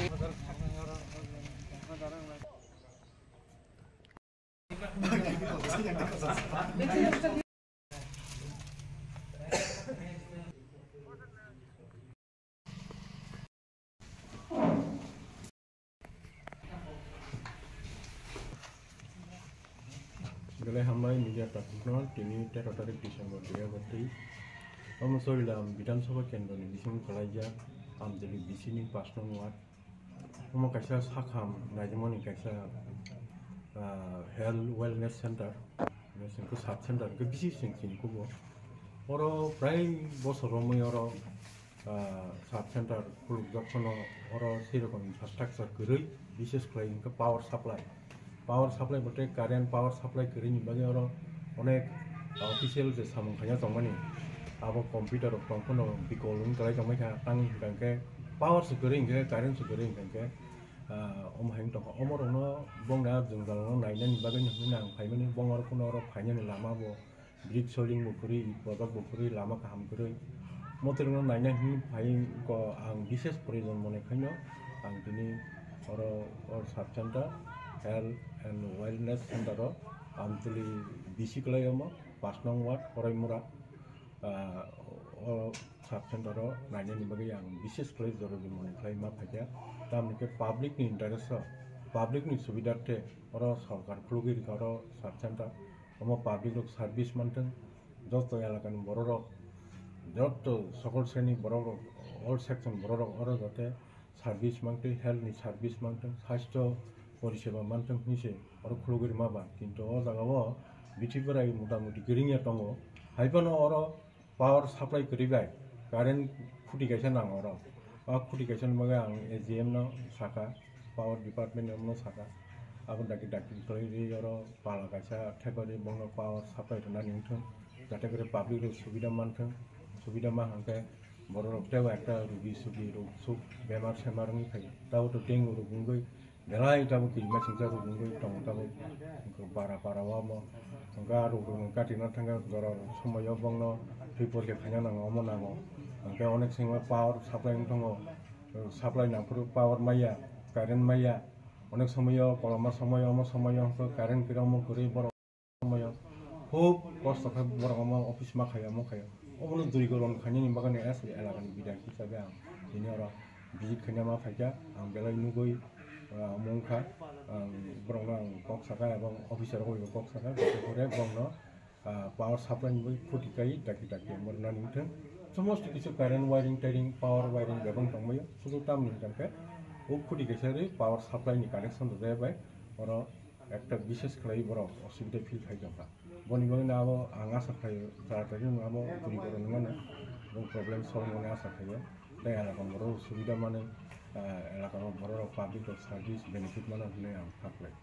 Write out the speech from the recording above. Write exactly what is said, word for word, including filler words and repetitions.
Belai hambai media takhukno, tini tero tarik December dui hajar teis. Omo Chorilam Bidhan Sabha Kendroni bising khwlaijak Amtwli B C ni pas nong ward. Omo kaisa sakham naijimani kaisa, ah, health wellness center, sub center, bisi sing chini kubo. Oro prai bosor romwi oro ah, sub center khulukjak phano oro sei rokom infrastructure kwrwi, bises khlai hwnkhe power supply. Power supply bo tei current power supply kwrwini bagwi oro onek official je samung khaina tongmani, abo computer rok tong phano bikol wng kwlai tongmani kha, tang hwnkha hwnkhe power se kwrwi hwnkhe current se kwrwi hwnkha hwnkhe, ah, omo hai wng tongkha. Omo rokno bongni ah jwngjal no nainani bagwi no hwnwi ang phaimani, bong oro phano oro phainani lama bo. Brick soiling bo kwrwi, ijot bo kwrwi, lama kaham kwrwi. Motorno naina hwnwi phai ko ang bises proyojon mone khaino ang tini oro or sub center health and wellness center o Amtwli B C kwlai omo pas nong ward Koraimura, ah, o sub center o nainani bagwi ang bises khlai jorori mone khlai ma phaikha. Tamni khe public ni interest o, public ni subidarte oro sorkar khulugwi rikha oro sub center. Omo public rok service mantwng, joto elakani borok rok, joto sokol sreni borok rok, all section borok rok oro jote service mantwng, health ni service mantwng, sastho poriseba mantwng hinwi se oro khulugwi rima ba. Kintu o jaga o bithi bwrai mota moti kwrwngya tongo, hai phano oro power supply kwrwi bai, current khuti kaisa nango oro. O khuti kaisa ni bagwi ang A G M no sakha, power department no sakha. Aboni daki daki khlai rwi oro pala kaisa thepari bono power supply rwnani wngthung, jate kore public rok subida manthung, subida ma hwnkhe borok rok teibo ekta rugi sugi rok suk bemar semar wngwi phaio, tabuk to dengue rok wngwi. Belai tabuk kirima singsa rok wngwi tongo tabuk. Wngkha bara para o omo. Wngkha ah rok rok katina thangkha jora somoio bongno twi porikha khaina nango omo nango. Hwnkhe onek sengma power supply wng tongo. Supply nangphuru power maya, current maya. Onek somoio koloma somoio omo somoio hwnkhe current kwrwi omo kwrwi borok. Somoyo hub kosto khe borok omo office ma khaio, omo khaio. Obono durigoron khainani bagwi S elakani bidhayok hisabe ang tini oro visit khaina ma phaikha. Ang belai nugwi, ah, omo wngkha. Ang borokno ang kok sakha ebong officer rokbo kok sakha, jate kore borokno, ah, power supply ni bagwi khuti kai daki daki omo rwnani wngthung. Somosto kisu current wiring tairing, power wiring bebak tongbaio. Sudu tamni hwnkhe o khuti kaisa rwi power supply ni connection rwjak bai oro ekta bises khlai borok osubida feel khai tongkha. Boni bagwino abo ang asa khlaio, taratari no abo puri borok nangmano, bong problem solve mani asa khlaio. Tei elaka borok subida mani, ah, elaka borok public rok service benefit mano hinwi ang kha khlai.